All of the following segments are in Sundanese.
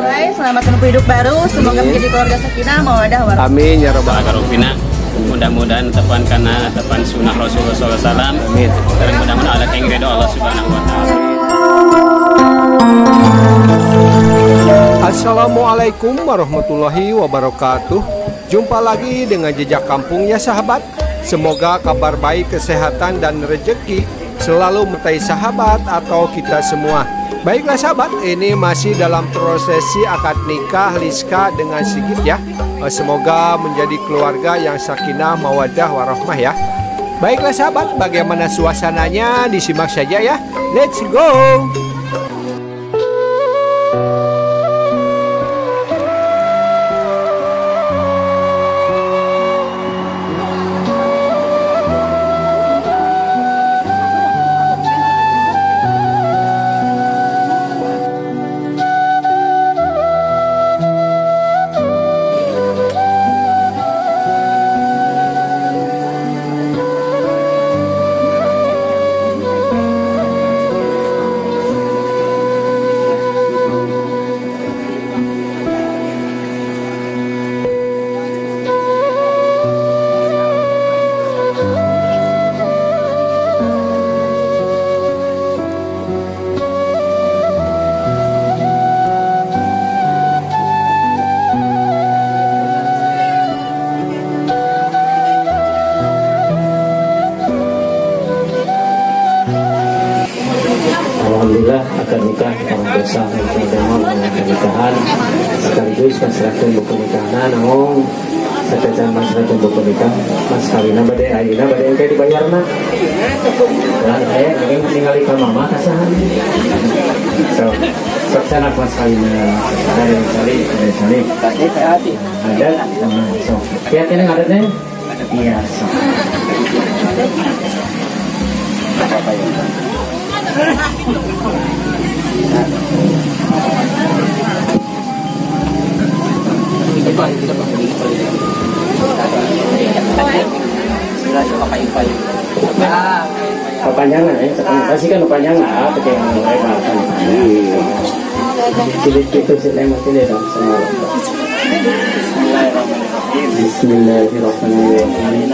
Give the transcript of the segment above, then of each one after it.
Baik, selamat menempuh hidup baru. Semoga menjadi keluarga sakinah, mawadah, warahmah. Amin ya rabbal alamin. Mudah-mudahan tepan karena tepan sunnah Rasulullah SAW. Amin. Dan mudah-mudahan ada yang ridho Allah Subhanahu wa taala. Assalamualaikum warahmatullahi wabarakatuh. Jumpa lagi dengan Jejak Kampung ya sahabat. Semoga kabar baik, kesehatan dan rejeki selalu menyertai sahabat atau kita semua. Baiklah sahabat, ini masih dalam prosesi akad nikah Liska dengan Sigit ya. Semoga menjadi keluarga yang sakinah, mawadah, warahmah ya. Baiklah sahabat, bagaimana suasananya disimak saja ya. Let's go. Alhamdulillah akad nikah orang desa pernikahan sekaligus masrahkeun buku nikahna namun satecan masrahkeun buku nikah mas kawinna bade ayeuna bade engke dibayarna. Lah aya engke ningali ka mama ka saha. Sok sok sanak mas kawinna ada sali sali hati ada sok. Kieu teh ngadatnya? Iya sok. Kepanjangan ya, pasti kan kepanjangan, pakai yang mereka kan. Cilik itu sih lemah cilik dong semua. Bismillahirrahmanirrahim.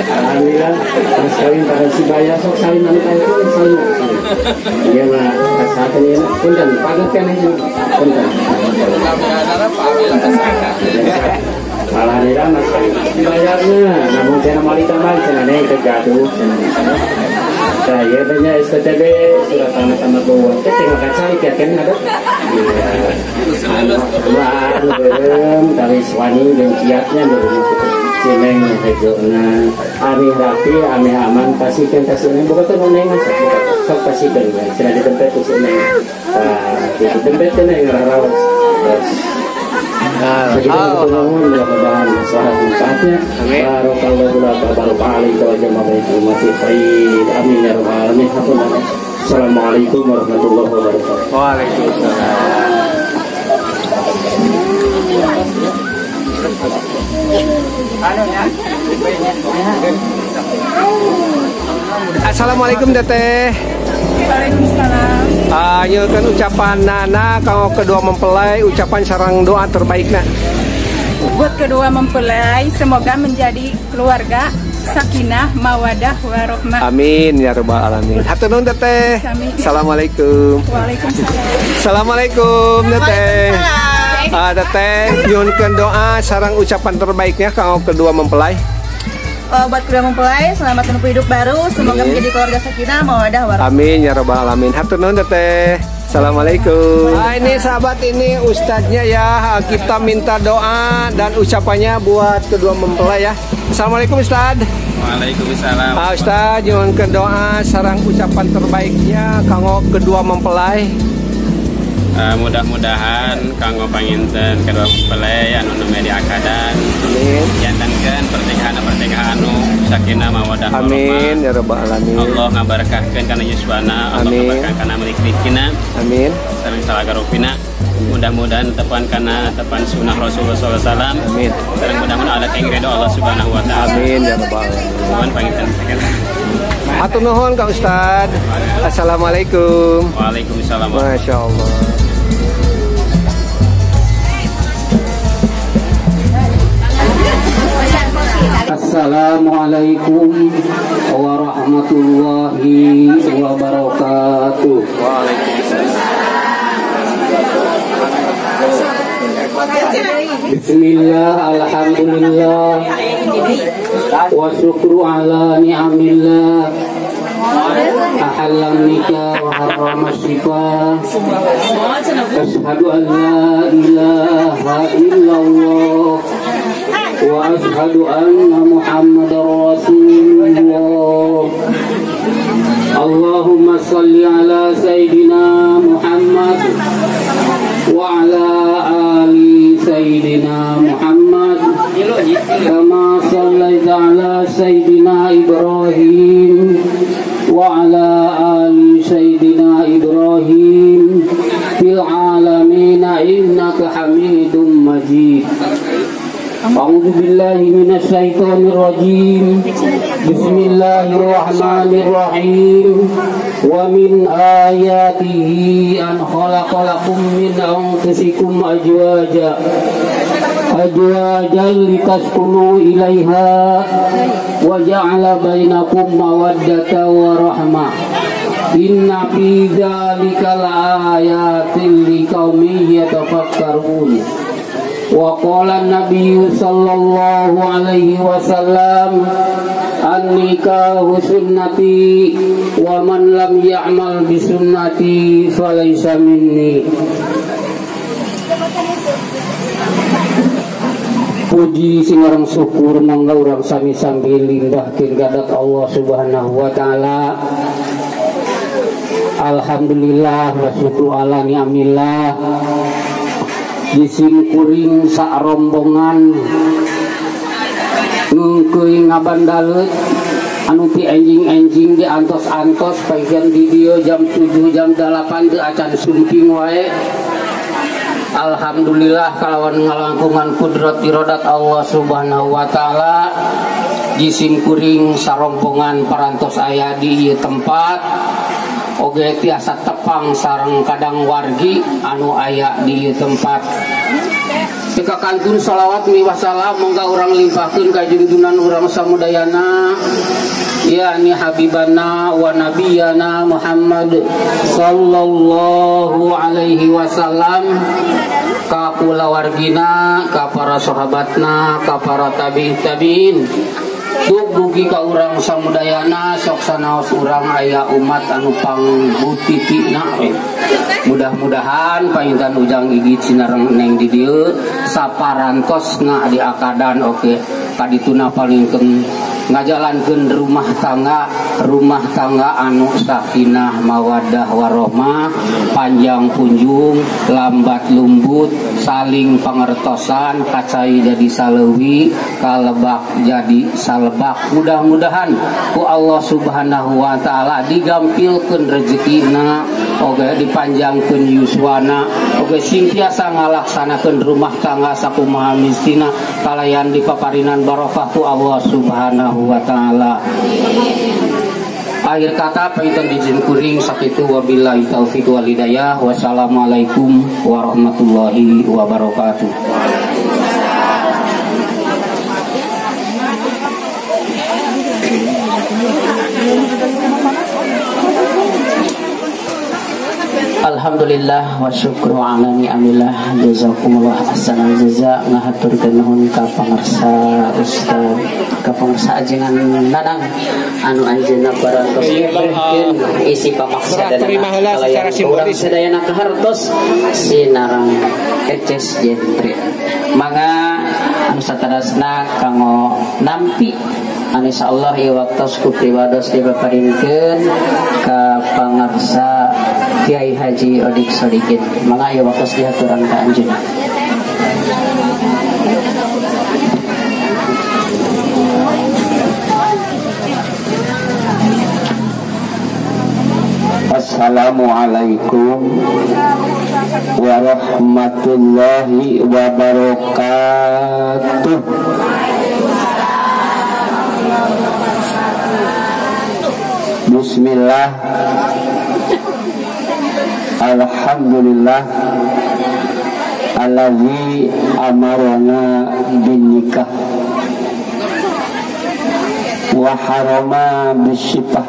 Alhamdulillah, mas kawin pada si bayar sok salin anu ka itu salin. Iya mah kasakeun ieu punten paget kan ieu punten. Alhamdulillah mas kawin dibayarna namun cenah mali tambah cenah neng teu gaduh cenah. Tah ieu teh nya STTB surat tanah sama bawah teh tinggal kacai kieu kan ada. Iya. Anu beureum tali wani jeung kiatnya beureum. Cineng hejona amih rapi amih aman pasikeun ka si neng boga teh neng sok pasikeun we cenah ditempet ku si neng tah ditempet teh neng raraos terus begitu nuhun mudah-mudahan maslahat manfaatnya barakallahu laka baraka alaika wa jama'a bainakum fi khair amin ya rabbal alamin. Assalamualaikum warahmatullahi wabarakatuh. Waalaikumsalam. Assalamualaikum Teteh. Waalaikumsalam. Nyuhunkeun ucapan nana kanggo kedua mempelai, ucapan sareng doa terbaikna. Buat kedua mempelai semoga menjadi keluarga sakinah, mawadah, warohmah. Amin ya rabbal alamin. Hatur nuhun Teteh. Assalamualaikum. Waalaikumsalam. Assalamualaikum Teteh. Teteh nyuhunkeun doa sareng ucapan terbaiknya kanggo kedua mempelai. Buat kedua mempelai, selamat menempuh hidup baru. Semoga Amin. Menjadi keluarga sakinah, mawadah, warahmah. Amin ya robbal alamin. Hatur nuhun Teteh. Assalamualaikum. Nah, ini sahabat, ini ustadznya ya. Kita minta doa dan ucapannya buat kedua mempelai ya. Assalamualaikum Ustadz. Waalaikumsalam. Ah, Ustadz, nyuhunkeun doa sareng ucapan terbaiknya kanggo kedua mempelai. Mudah-mudahan kanggo panginten kedua mempelai anu nembe diakadan. Amin. Jantenkeun pernikahan-pernikahan anu sakinah mawadah Amin warahmah. Ya rabbal alamin. Allah ngabarakahkeun kana yuswana, Allah Amin. ngabarakahkeun kana milik-milikina. Amin. Sareng salagarupina. Mudah-mudahan tepan kana tepan sunnah Rasulullah sallallahu alaihi wasallam. Amin. Sareng mudah-mudahan ala kang ridho Allah Subhanahu wa taala. Amin ya rabbal alamin. Nuhun panginten sekian. Hatur nuhun Kak Ustadz. Assalamualaikum. Waalaikumsalam. Masya Allah. Assalamualaikum warahmatullahi wabarakatuh. Waalaikumsalam. Bismillah, alhamdulillah, wa syukru ala ni'amillah. Ahallan nikah wa harrama syifa. Asyhadu an la ilaha illallah wa asyhadu anna Muhammadar Rasulullah. Allahumma salli ala Sayyidina Muhammad wa ala ali Sayyidina Muhammad kama sallaita ala Sayyidina Ibrahim wa ala ali Sayyidina Ibrahim fil alamin innaka Hamidum Majid. A'udzu billahi minasyaitonir rajim. Bismillahirrahmanirrahim. Wa min ayatihi an khalaqalakum min anfusikum azwaja azwajan litaskunu ilaiha wa ja'ala bainakum mawaddatan wa rahmah. Inna fi dzalika laayatin liqaumin yatafakkarun. Wa qala an-nabiy sallallahu alaihi wasallam an-nikahu sunnati wa man lam ya'mal bi sunnati falaysa minni. Puji sinareng syukur mangga urang sami-sami limbahkeun kadat Allah Subhanahu wa taala. Alhamdulillah wa syukru ala ni'amillah. Jisim kuring sak rombongan ngeukeui ngabandaleut anu ti enjing-enjing di antos-antos bagian di dieu jam 7 jam 8 teu acan sumping wae. Alhamdulillah kalawan ngalangkungan kudrat iradat Allah Subhanahu wa taala jisim kuring sarombongan parantos aya di ieu tempat oge tiasa tepang sareng kadang wargi anu aya di ieu tempat. Tika kantun sholawat miwah salam mangga urang limpahkeun ka junjunan urang samudayana yakni habibana wa nabiyana Muhammad sallallahu alaihi wasallam ka kulawargina ka para sahabatna ka para tabi'in tabi'in dugi ka urang samudayana sok sanaos urang aya umat anu pangbutitina we. Mudah-mudahan panginten ujang gigit sinareng neng di dieu saparantosna di akadan oke kadituna palingkeun ngajalankeun rumah tangga anu sakinah mawaddah warohmah panjang punjung lambat lumbut saling pangertosan kacai jadi saleuwi kalebak jadi salebak. Mudah-mudahan ku Allah Subhanahu wa taala digampilkeun rezekina oge dipanjangkeun yuswana oge sing tiasa ngalaksanakeun rumah tangga sakumaha mistina kalayan dipaparinan barokah ku Allah Subhanahu wa taala. Akhir kata panginten dijin kuring sakitu wabillahi taufik wal hidayah. Wassalamualaikum warahmatullahi wabarakatuh. Alhamdulillah wa syukru ala ni'amillah jazakumullah ahsanal jaza ngahaturkeun nuhun ka pangarsa ustaz ka pangarsa ajengan Nanang anu anjeunna parantos ngebrehkeun isi pamaksadan secara simbolis sadayana kahartos sinarang eces jentri mangga anu saterasna kanggo nampi anu insyaallah ieu waktos ku pribados dipaparinkeun ka pangarsa Kiai Haji Odik Sodikin. Mangga ieu waktos dihaturan ka anjeunna. Assalamualaikum warahmatullahi wabarakatuh. Bismillah, alhamdulillah, allazi amarana bin nikah wa harama bisifah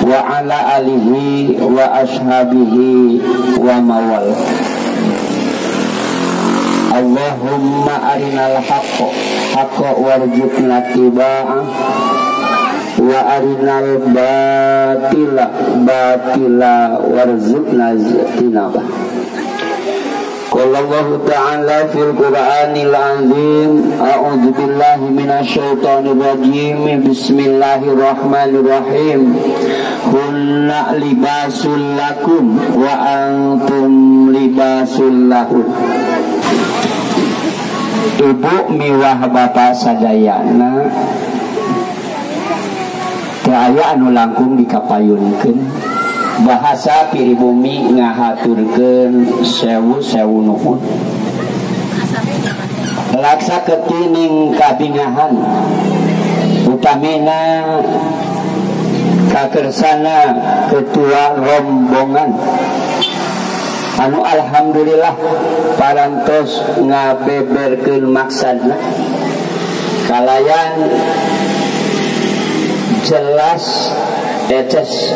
wa ala alihi wa ashabihi wa mawal. Allahumma arinal haqqa haqqa warzuqna tiba'ah wa arinal batila batila warzuqna ijtinabah. Qala Allah ta'ala fil Qur'anil azim, a'udzu billahi minasyaitonir rajim, bismillahirrahmanirrahim. Hunna libasul lakum wa antum libasul lahun. Ibu miwah bapak sadayana teu aya anu langkung dikapayunkeun. Bahasa piribumi ngahaturkeun sewu-sewu nuhun. Laksa ketining kabingahan utamina kakersana ketua rombongan anu alhamdulillah parantos ngabeberkeun maksadna kalayan jelas eces.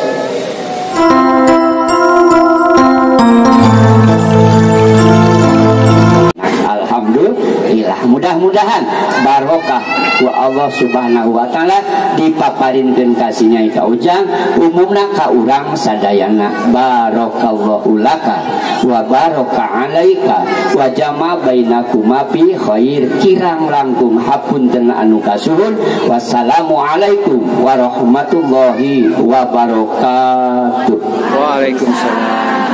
Alhamdulillah, mudah-mudahan barokah ku Allah Subhanahu wa taala dipaparinkeun kasihnya ka ujang umumna ka urang sadayana. Barakallahu laka wa baraka alaika wa jama bainakuma fi khair. Kirang langkung hapunten anu kasuhun. Wassalamualaikum warahmatullahi wabarakatuh. Waalaikumsalam.